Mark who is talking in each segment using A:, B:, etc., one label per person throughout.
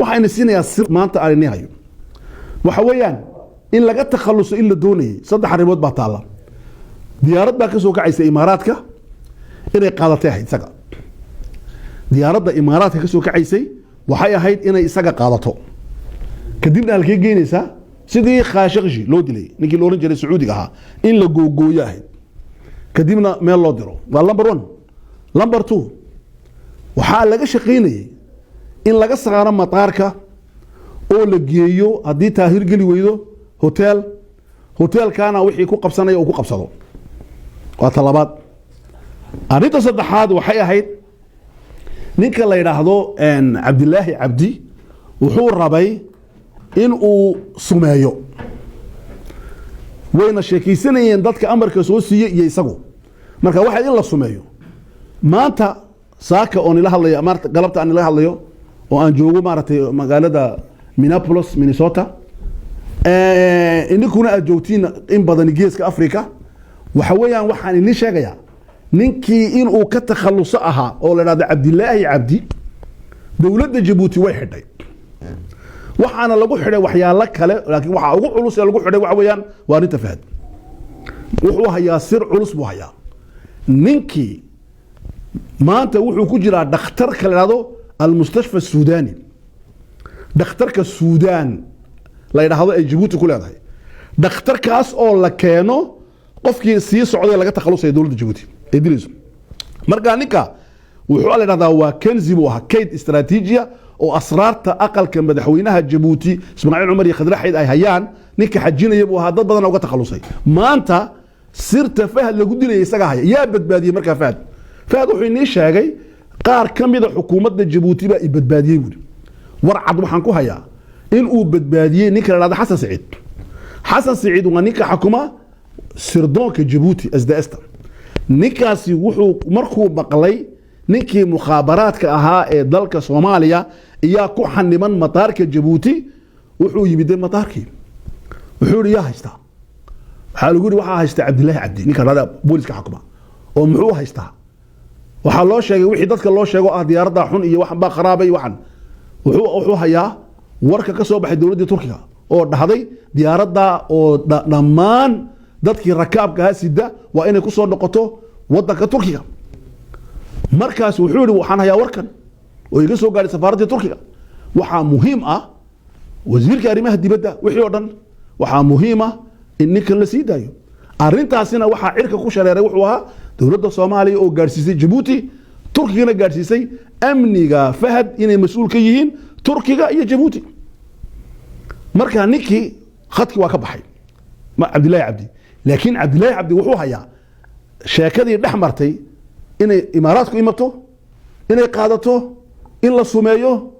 A: Waxayna siinayaa sir maanta aan inii hayo. Waxa weeyaan in laga takhaluso in la doonayay, saddex arrimood baa taalla. Diyaarad baa ka soo kacaysa Imaaraadka, inay qaadatay ahayd isaga. Diyaaradda Imaaraadka ka soo kacaysay waxay ahayd inay isaga qaadato, kadibna halkee geynaysaa? Sidii Khaashaqji loo dilay, ninkii la oran jiray Sacuudiga ahaa, in la googooyo ahayd, kadibna meel loo diro. Waa number one. Number two, waxaa laga shaqaynayay in laga saaro mataarka oo la geeyo, haddii taahir geli weydo, hotel. Hotelkana wixii ku qabsanaya uu ku qabsado. Waa talabaad. Arrinta saddexaad waxay ahayd ninka la yidhaahdo Cabdilaahi Cabdi wuxuu rabay in uu sumeeyo. Wayna sheekaysanayeen dadka amarka soo siiyey iyo isagu. Marka waxay in la sumeeyo. Maanta saaka oo nila hadlayo, maarta galabta aan nila hadlayo oo aan joogo, maaragtay, magaalada Minneapolis, Minnesota, ininkuna aad joogtiin in badan Geeska Africa, waxa weeyaan waxaan idin sheegayaa ninkii inuu ka takhaluso ahaa oo la dhahdo Cabdilaahi Cabdi, dowladda Jabuuti way xidhay. Waxaana lagu xidhay waxyaalo kale, laakiin waxaa ugu culus ee lagu xidhay waxa weeyaan waa arrinta Fahad. Wuxuu hayaa sir culus buu hayaa. Ninkii maanta wuxuu ku jiraa dhakhtarka la dhahdo Almustashfa Suudani, dhakhtarka Suudaan la yidhaahdo ay Jabuuti ku leedahay, dhakhtarkaas oo la keeno qofkii sii socday laga takhalusaya dowladda Jabuuti ay dilayso. Marka ninka wuxuu la dhahdaa waa kenzi buu ahaa, kayd istaraatiijiya oo asraarta aqalka madaxweynaha Jabuuti Ismaaciil Cumar iyo Khadre Xayd ay hayaan ninka xajinaya buu ahaa. Dad badan uga takhalusay. Maanta sirta Fahad lagu dilaya isagaa haya. Yaa badbaadiyey markaa Fahad? Fahad wuxuu inii sheegay, qaar ka mida xukuumadda Jabuuti baa i badbaadiyey buuri. War cad waxaan ku hayaa in uu badbaadiyey ninka la dhahdo Xasan Siciid. Xasan Siciid waa ninka xakuma sirdoonka Jabuuti, SDSta. Ninkaasi wuxuu markuu maqlay ninkii mukhaabaraadka ahaa ee dalka Soomaaliya iyaa ku xaniban mataarka Jabuuti, wuxuu yimid mataarkii. Wuxuu yihi, "Yaa haystaa?" Waxaa lagu yihi, "Waxaa haysta Cabdilaahi Cabdi, ninka dhada booliska xukuma." Oo muxuu haystaa? Waxaa loo sheegay wixii dadka loo sheego ah, diyaaradda xun iyo waxan baa kharaabay. Waxan wuxuu hayaa warka ka soo baxay dowladdii Turkiga oo dhahday diyaaradda oo dhammaan dadkii rakaabka ahaa sida waa inay ku soo noqoto wadanka Turkiga. Markaas wuxuu yihi, "Waxaan hayaa warkan oo iga soo gaadhay safaaraddii Turkiga." Waxaa muhiim ah wasiirka arrimaha dibadda, wixii oo dhan, waxaa muhiim ah in ninkan la sii daayo. Arrintaasina waxaa cirka ku shareeray wuxuu ahaa dowladda Soomaaliya oo gaadhsiisay Jabuuti, Turkigana gaadhsiisay amniga Fahad inay mas-uul ka yihiin Turkiga iyo Jabuuti. Marka ninkii khadkii waa ka baxay, Cabdillahi Cabdi. Laakiin Cabdillahi Cabdi wuxuu hayaa sheekadii dhex martay inay Imaaraadku imato, inay qaadato, in la sumeeyo,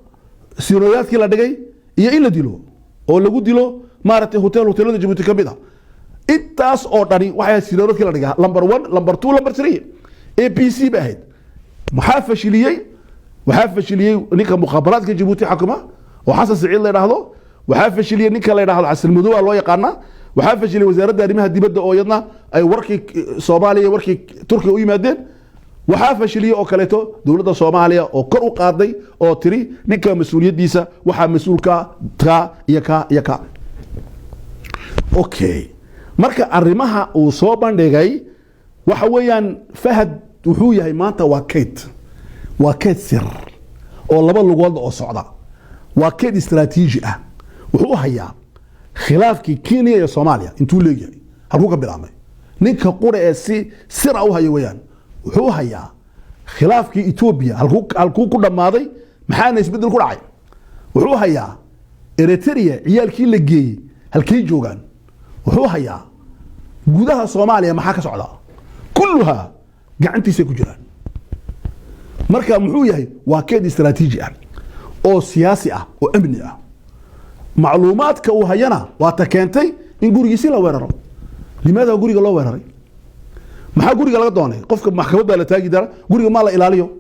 A: sinooyaadkii la dhigay iyo in la dilo oo lagu dilo, maaragtay, hotel hotelada Jabuuti ka mid a. Intaas oo dhani waxay ahayd sinooyaadkii la dhigaa, number one, number two, number three, A B C ba ahayd. Maxaa fashiliyey? Waxaa fashiliyey ninka mukhaabaraadka Jabuuti xakuma oo Xasan Siciid la yidhaahdo. Waxaa fashiliyey ninka la yidhaahdo Xasan Madow loo yaqaana. Waxaa fashiliyey wasaaradda arrimaha dibadda oo iyadna ay warkii Soomaaliya, warkii Turkiga u yimaadeen. Waxaa fashiliyey oo kaleeto dowladda Soomaaliya oo kor u qaaday oo tiri ninka mas-uuliyaddiisa waxaa mas-uulka ka iyo ka iyo ka. Okay, marka arrimaha uu soo bandhigay waxa weeyaan Fahad wuxuu yahay maanta waa kayd, waa kayd sir oo laba lugood oo socda, waa kayd istaraatiiji ah. Wuxuu u hayaa khilaafkii Kenya iyo Soomaaliya intuu leegyahay, halkuu ka bilaabmay. Ninka qura ee si sira u haya weeyaan. Wuxuu u hayaa khilaafkii Etoobiya halkuu ku dhammaaday, maxaana isbeddel ku dhacay. Wuxuu hayaa Eritrea ciyaalkii la geeyey halkay joogaan. Wuxuu hayaa gudaha Soomaaliya maxaa ka socda. Kulluhaa gacantiisay ku jiraan. Marka muxuu yahay? Waa keed istaraatiiji ah oo siyaasi ah oo amni ah. Macluumaadka uu hayana waa ta keentay in gurigiisi la weeraro. Limaada guriga loo weeraray? Maxaa guriga laga doonay? Qofka maxkamad baa la taagi dara, guriga maa la ilaaliyo,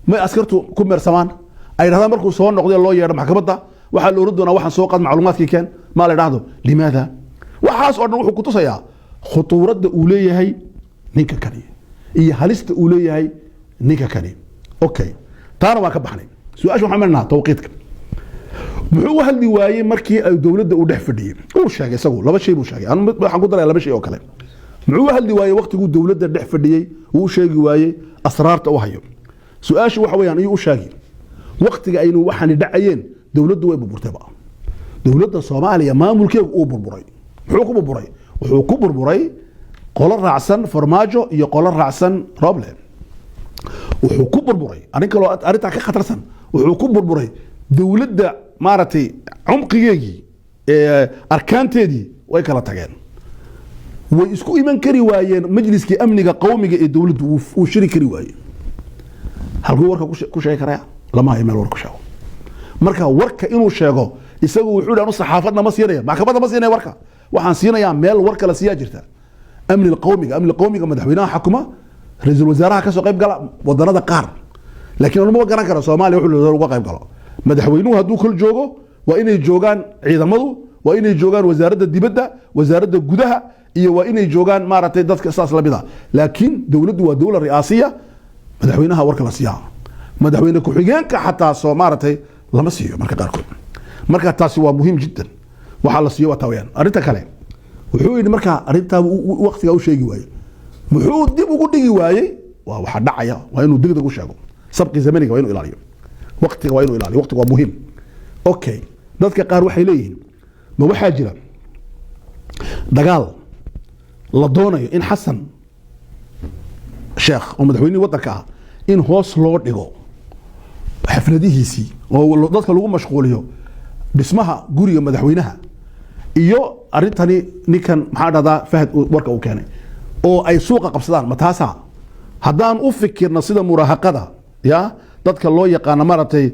A: may askartu ku meersamaan, ay dhahdaan markuu soo noqday loo yeedho maxkamadda, waxaa la oran doonaa, "Waxaan soo qaad, macluumaadkii keen." Maa la idhaahdo? Limaada? Waxaas oo dhan wuxuu kutusayaa khutuuradda uu leeyahay ninka kani iyo halista uu leeyahay ninka kani. Okay, taana waan ka baxnay. Su-aasha waxaan marnaa tawqiidka. Muxuu u hadli waayey markii ay dowladda uu dhex fadhiyey? Uu sheegay isagu laba shay buu sheegay. Anu waxaan ku daraya laba shay oo kale. Muxuu u hadli waayey waqtiguu dowladda dhex fadhiyey? Uu u sheegi waayey asraarta u hayo. Su-aashu waxa weeyaan, iyuu u sheegi waqtiga aynu waxaani dhacayeen? Dowladdu way burburtayba. Dowladda Soomaaliya maamulkeegu uu burburay. Muxuu ku burburay? Wuxuu ku burburay qolo raacsan Farmaajo iyo qolo raacsan Roble. Wuxuu ku burburay arrin kaloo arrintaa ka khatarsan. Wuxuu ku burburay dowladda, maaragtay, cumqigeegii, arkaanteedii way kala tageen, way isku iman kari waayeen. Majliskii amniga qawmiga ee dowladdu uu shiri kari waayey. Halkuu warka ku sheegi karaya? Lama hayo meel war ku sheego. Marka warka inuu sheego isagu, wuxuu yidhi: "Anu saxaafadna ma siinaya, maxkamadda ma siinaya, warka waxaan siinayaa meel warka la siiyaa jirta." Amni qawmiga, amni qawmiga madaxweynaha xakuma, ra-iisul wasaaraha kasoo qayb gala wadanada qaar, laakiin anu ma garan karo Soomaaliya wuxuu uga qayb galo. Madaxweynuhu hadduu kol joogo, waa inay joogaan ciidamadu, waa inay joogaan wasaaradda dibadda, wasaaradda gudaha, iyo waa inay joogaan, maaragtay, dadka saas lamid a. Laakiin dowladdu waa dowla ri'aasiya. Madaxweynaha warka la siiyaa, madaxweyne ku-xigeenka xataa soo, maaragtay, lama siiyo marka qaarkood. Marka taasi waa muhiim jiddan. Waxaa la siiyo waa taa weyaan. Arrinta kale wuxuu yidhi, marka arrintaa waqtigaa u sheegi waaye, muxuu dib ugu dhigi waayey? Waa waxa dhacaya, waa inuu degdeg u sheego. Sabqi zamaniga waa inuu ilaaliyo, waqtiga waa inuu ilaaliyo. Waqtiga waa muhiim. Okay, dadka qaar waxay leeyihiin: ma waxaa jira dagaal la doonayo in Xasan Sheekh oo madaxweynihii waddanka ah in hoos loo dhigo xafladihiisii oo dadka lagu mashquuliyo dhismaha guriga madaxweynaha iyo arrintani ninkan, maxaa dhahdaa, Fahad warka uu keenay oo ay suuqa qabsadaan? Ma taasaa? Haddaan u fikirno sida muraahaqada ya dadka loo yaqaano, maaragtay,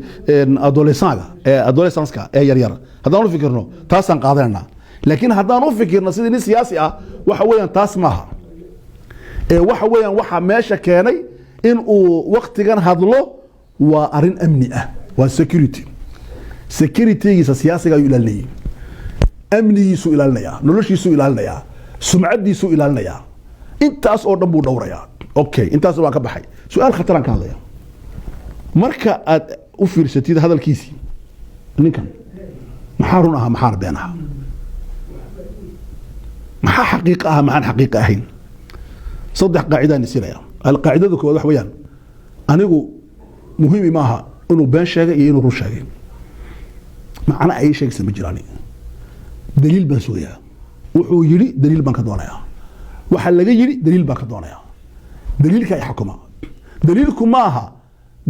A: adolescent-ga ee adolescence-ka ee yaryar, haddaan u fikirno taasaan qaadanayna. Laakiin haddaan u fikirno sidii nin siyaasi ah, waxa weeyaan taas maaha. Ee waxa weeyaan, waxa meesha keenay in uu waktigan hadlo waa arrin amni ah, waa security. Securitygiisa siyaasiga ayuu ilaalinayay, amnigiisuu ilaalinayaa, noloshiisuu ilaalinayaa, sumcaddiisuu ilaalinayaa, intaas oo dhan buu dhowrayaa. Okay, intaas waan ka baxay. Su-aal khataraan ka hadlaya. Marka aad u fiirsatid hadalkiisii ninkan, maxaa run ahaa, maxaana been ahaa? Maxaa xaqiiqo aha, maxaan xaqiiqo ahayn? Saddex qaacidaan isinaya. Alqaacidada koowaad wax weeyaan, anigu muhiimi maaha inuu been sheegay iyo inuu run sheegay. Macna ay sheegaysa ma jiraan. Daliil baan sugayaa. Wuxuu yidhi daliil baan ka doonayaa, waxa laga yidhi daliil baan ka doonayaa. Daliilka ay xukuma. Daliilku ma aha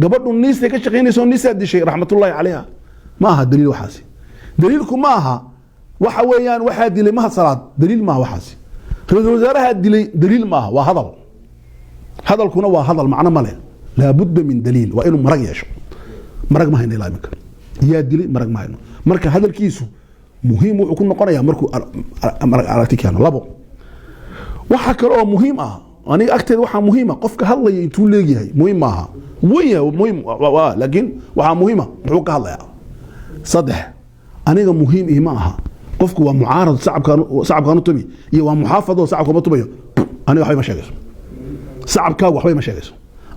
A: gabadhu niisay ka shaqaynayso, niisaa dishay, raxmatullaahi calayha, ma aha daliil waxaasi. Daliilku ma aha waxa weeyaan waxaa dilay Mahad Salaad, daliil maaha waxaasi. Ra-iisul wasaaraha dilay daliil maaha. Waa hadal, hadalkuna waa hadal, macno ma leh. Laabudda min daliil, waa inuu marag yeesho. Marag ma hayno ilaa iminka. Yaa dilay? Marag ma hayno. Marka hadalkiisu muhiim wuxuu ku noqonayaa markuu marag aragti keeno. Labo, waxa kale oo muhiim ah, aniga agteeda waxaa muhiima qofka hadlaya intuu leegyahay muhiim maaha. Weyn yahay muhiim, laakiin waxaa muhiima muxuu ka hadlayaa. Saddex, aniga muhiim ii ma aha qofku waa mucaarad sacabkaan, sacabkaan u tumi, iyo waa muxaafado sacabka ma tumayo. Aniga waxba ima sheegayso. Sacabkaagu waxba ima sheegayso.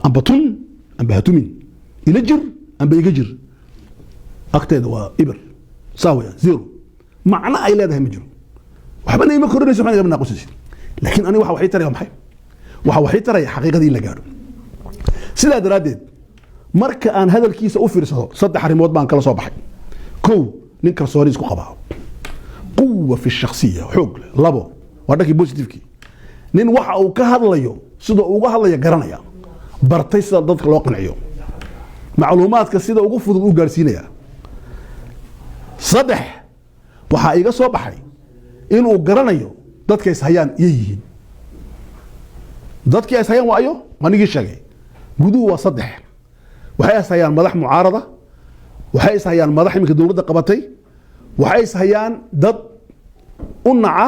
A: Amba tun amba hatumin, ila jir amba iga jir, agteeda waa ibir saa weeyaan, zero. Macno ay leedahay ma jiro. Waxbana ima korinayso, waxna igama naaqusaysid. Laakiin aniga waxa waxay taraya maxay? Waxa waxay taraya xaqiiqadii in la gaadho. Sidaa daraaddeed, marka aan hadalkiisa u fiirsado, saddex arrimood baan kala soo baxay. Kow, nin kalsooni isku qabaa, quwa fi shakhsiya, xoog leh. Labo, waa dhankii positivekii, nin waxa uu ka hadlayo sida uu uga hadlaya garanaya, bartay sida dadka loo qanciyo, macluumaadka sida ugu fudud u gaarsiinaya. Saddex, waxaa iga soo baxay inuu garanayo dadka is hayaan iyay yihiin. Dadkii is hayaan waa ayo? Anigii sheegay, guduhu waa saddex. Waxay is hayaan madax mucaarada, waxay is hayaan madax iminka dowladda qabatay, waxay is hayaan dad u naca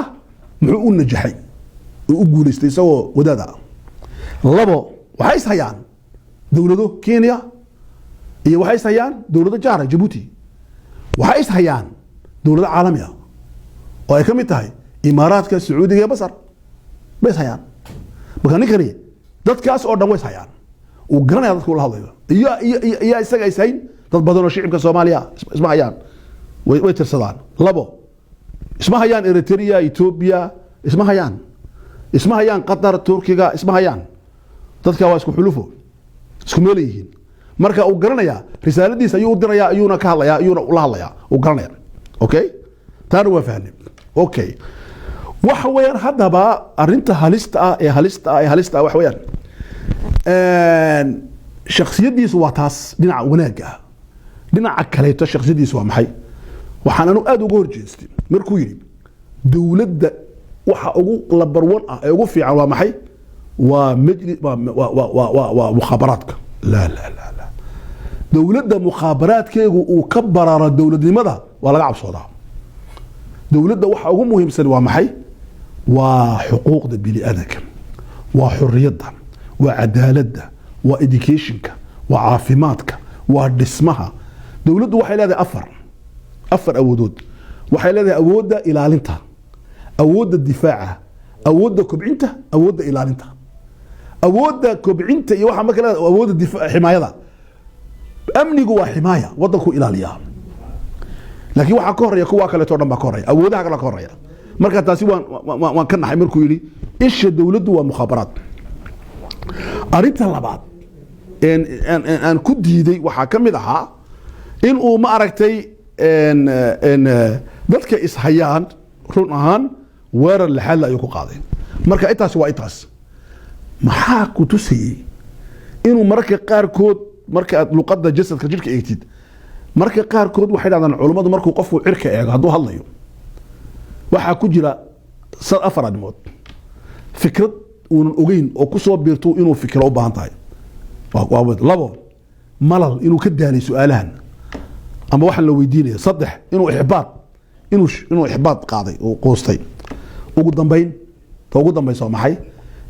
A: muxuu u najaxay oo u guulaystay isagoo wadaad ah. Labo, waxay is hayaan dowlado Kenya, iyo waxay is hayaan dowlado jaara Jabuuti, waxay is hayaan dowlado caalami ah oo ay ka mid tahay Imaaraadka, Sacuudiga iyo Masar bay is hayaan. Marka ninkani dadkaas oo dhan way is hayaan, uu garanaya dadka ula hadlayo. Iyo iyo iyo isaga is hayn dad badan oo shicibka Soomaaliya isma hayaan. Way tirsadaan. Labo, isma hayaan Eritrea, Ethiopia isma hayaan, isma hayaan Qatar, Turkiga isma hayaan. Dadka waa isku xulufo, isku meel yihiin. Marka uu garanayaa risaaladiisa ayuu u dirayaa, ayuuna ka hadlayaa, ayuuna ula hadlayaa, uu garanaya. Okay, taana waa fahnay. Okay, waxa weeyaan haddaba arrinta halista ah ee halista ah ee halista ah waxa weeyaan shakhsiyaddiisu waa taas dhinaca wanaagga ah. Dhinaca kaleeto shakhsiyaddiisu waa maxay? Waxaan anu aada uga horjeestay markuu yidhi dowladda waxa ugu number one ah ee ugu fiican waa maxay? Waa majli waa waa waa waa waa mukhaabaraadka. Laa laa laa laa, dowladda mukhaabaraadkeegu uu ka bararo dowladnimada waa laga cabsoodaa. Dowladda waxa ugu muhiimsan waa maxay? Waa xuquuqda bini'aadanka, waa xorriyadda, waa cadaaladda, waa educationka, waa caafimaadka, waa dhismaha. Dowladdu waxay leedahay afar awoodood. Waxay leedahay awoodda ilaalinta, awoodda difaaca, awoodda kobcinta, awoodda ilaalinta, awoodda kobcinta iyo waxaa marka leedahay awoodda ximaayada. Amnigu waa ximaaya, waddanku ilaaliyaa, laakiin waxaa ka horeeya kuwa kaleeto dhan baa ka horeeya, awoodaha kale ka horeeya. Marka taasi waan ka naxay markuu yidhi isha dowladdu waa mukhaabaraad. Arrinta labaad aan ku diiday waxaa ka mid ahaa in uu, ma aragtay, dadka ishayaan run ahaan weerar lixaadle ayuu ku qaaday. Marka intaasi waa intaas. Maxaa ku tusayey inuu mararka qaarkood, marka aad luqadda jasadka jidhka eegtid, marka qaarkood waxay dhahdaan culummadu, markuu qofku cirka eego hadduu hadlayo, waxaa ku jira afar arrimood: fikrad uunan ogeyn oo kusoo biirto inuu fikiro u baahan tahay, waa mid. Labo, malal, inuu ka daalay su-aalahan ama waxaan la weydiinaya. Saddex, inuu ixbaad inuu ixbaad qaaday oo quustay. Ugu dambayn, ta ugu dambaysa waa maxay?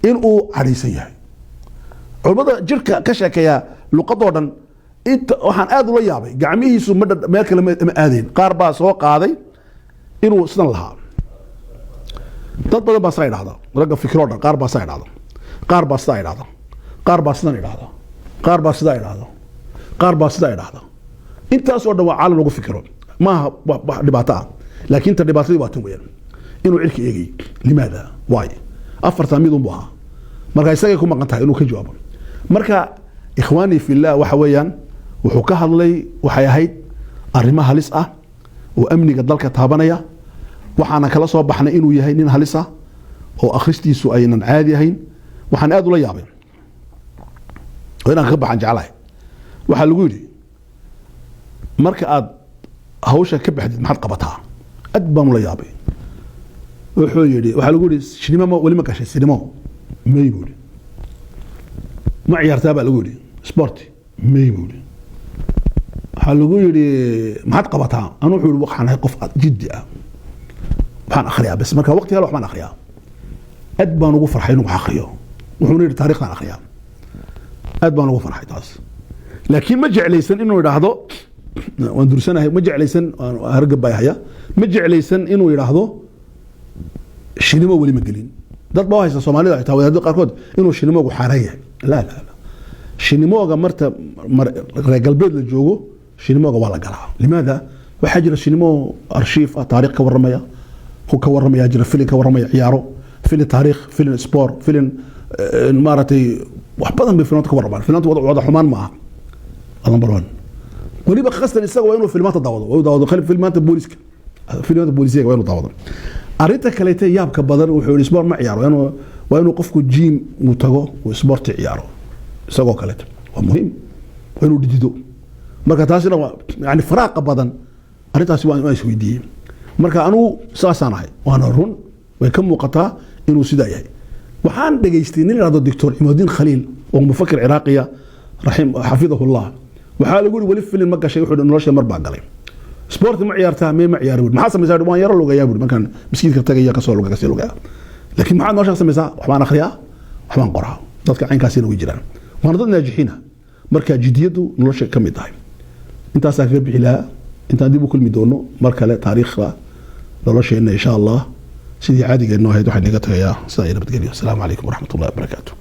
A: Inuu cadhaysan yahay. Culimmada jirka ka sheekeeya luqadoo dhan inta waxaan aad ula yaabay, gacmihiisu ma meel kale ma aadeen. Qaar baa soo qaaday inuu sidan lahaa. Dad badan baa saa idhahda, ragga fikiroo dhan qaar baa saa idhahda, qaar baa sidaa idhahda, qaar baa sidan idhahda, qaar baa sidaa idhahda, qaar baa sidaa idhahda. Intaas oo dhan waa caalam lagu fikiro, maaha wax dhibaato ah, laakiin ta dhibaatadii waa tan weeyaan, inuu cirka eegay. Limaada waay? Afartaa mid unbu ahaa. Marka isagay ku maqan tahay inuu ka jawaabo. Marka ikhwaani fillah, waxa weeyaan wuxuu ka hadlay waxay ahayd arrimo halis ah oo amniga dalka taabanaya. Waxaana kala soo baxnay inuu yahay nin halis ah oo akhristiisu aynan caadi ahayn. Waxaan aad ula yaabay oo inaan ka baxan jeclahay, waxaa lagu yidhi marka aad hawsha ka baxdid maxaad qabataa? Aad baan ula yaabay. Wuxuu yidhi, waxaa lagu yidhi, sinimo ma weli ma gashay? Sinimo may buu yidhi. Ma ciyaartaa baa lagu yidhi sport? May buu yidhi. Waxaa lagu yidhi maxaad qabataa? Anu wuxuu yidhi waxaan ahay qof jiddi ah, waxaan akhriyaa bas, marka waqti hale waxbaan akhriyaa. Aad baan ugu farxay inuu wax akhriyo. Wuxuuna yidhi taariikhdan akhriyaa. Aad baan ugu farxay taas, laakiin ma jeclaysan inuu idhaahdo waan dursanahay. Ma jeclaysan, hargab baa haya. Ma jeclaysan inuu idhaahdo shinimo weli ma gelin. Dad baa u haysta Soomaalida, xitaa wadaadada qaarkood, inuu shinimoogu xaaraan yahay. Laa laa laa, shinimooga marta reer galbeed la joogo shinimooga waa la galaa. Limaada? Waxaa jira shinimo arshiif ah, taariikh ka waramaya, ku ka waramaya jira, filin ka waramaya, ciyaaro, filin taariikh, filin sport, filin maaragtay, wax badan bay filmaanta ka waramaan. Filmaanta wada xumaan ma aha, number one. Weliba khastan isaga waa inuu filmaanta daawado, waa inuu daawado filmaanta booliska, filmaanta boolisiga waa inuu daawado. Arrinta kaleete yaabka badan, wuxuu yihi sport ma ciyaaro. Waa inuu qofku gym uu tago, uu sporti ciyaaro isagoo kaleete, waa muhiim, waa inuu dhidido. Marka taasina waa yani faraaqa badan. Arrintaasi waan isweydiiyey. Marka anugu saasaan ahay, waana run, way ka muuqataa inuu sidaa yahay. Waxaan dhegaystay nin ihahdo Doctor Cimadudiin Khaliil oo mufakir ciraaqiya, raxim xafidahullah. Waxaa lagu yiri weli filin ma gashay? Wuxuu nolosha mar baa galay. Sport ma ciyaartaa? Mee, ma ciyaari buuri. Maxaa samaysaa? Waan yaro lugayaa buuri, markaan maskiidka tagaya kasoo luga, kasii lugaya. Laakiin maxaad nolosha ka samaysaa? Waxbaan akhriyaa, waxbaan qoraa. Dadka caynkaasina way jiraan, waana dad naajixiina. Marka jidiyadu nolosha ka mid tahay. Intaasaan kaga bixi lahaa. Intaan dib u kulmi doono mar kale taariikhda nolosheenna, insha Allah, sidii caadigeennoo ahayd, waxaan inaga tagayaa sidaa iyo nabadgelyo. Asalaamu calaykum waraxmat ullahi wabarakaatu.